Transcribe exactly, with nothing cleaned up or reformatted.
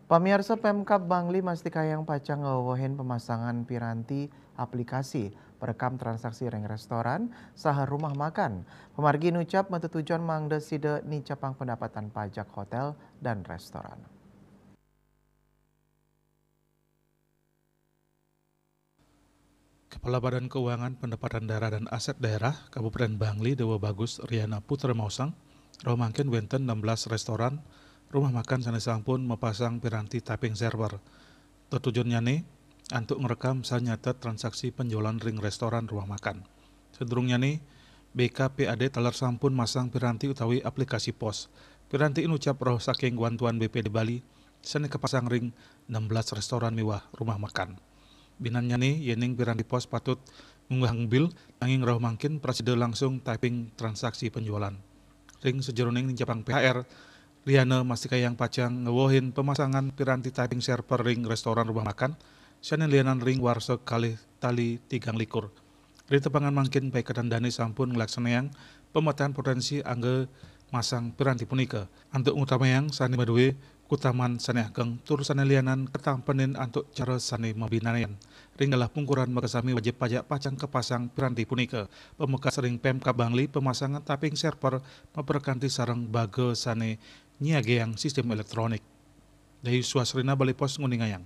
Pamiarsa, Pemkab Bangli mastikayang pacang ngwewehin pemasangan piranti aplikasi perekam transaksi ring restoran saha rumah makan. Pamargi nucap matetujon mangda sida nicapang pendapatan pajak hotel dan restoran. Kepala Badan Keuangan Pendapatan Daerah dan Aset Daerah Kabupaten Bangli Dewa Bagus Riana Putra maosang, rauh mangkin wenten enam belas restoran, rumah makan sane sampun mapasang piranti tapping server. Tetujonnyane antuk ngrekam saha nyatet transaksi penjualan ring restoran rumah makan. Sadurungnyane, B K P A D taler sampun masang piranti utawi aplikasi pos. Piranti inucap rauh saking wantuan B P D Bali sane kapasang ring enam belas restoran miwah rumah makan. Binannyane, yening piranti pos patut ngunggahang bil, nanging rauh mangkin prasida langsung tapping transaksi penjualan. Ring sajeroning nicapang P H R, Riana mastikayang pacang ngwewehin pemasangan piranti tapping server ring restoran rumah makan sane lianan ring warsa kalih tali tigang likur. Ring tepengan mangkin, paiketan dane sampun nglaksanayang pemetaan potensi angga masang piranti punika antuk ngutamayang sane madue kutaman sane ageng tur sane lianan katampenin antuk cara sane mabinanayang. Ring galah pungkuran makasami wajib pajak pacang kapasang piranti punika. Pamekas ring Pemkab Bangli, pemasangan tapping server maprekanti sareng baga sane nyiagiang sistem elektronik. Dayu Swasrina, Bali Post, nguningayang.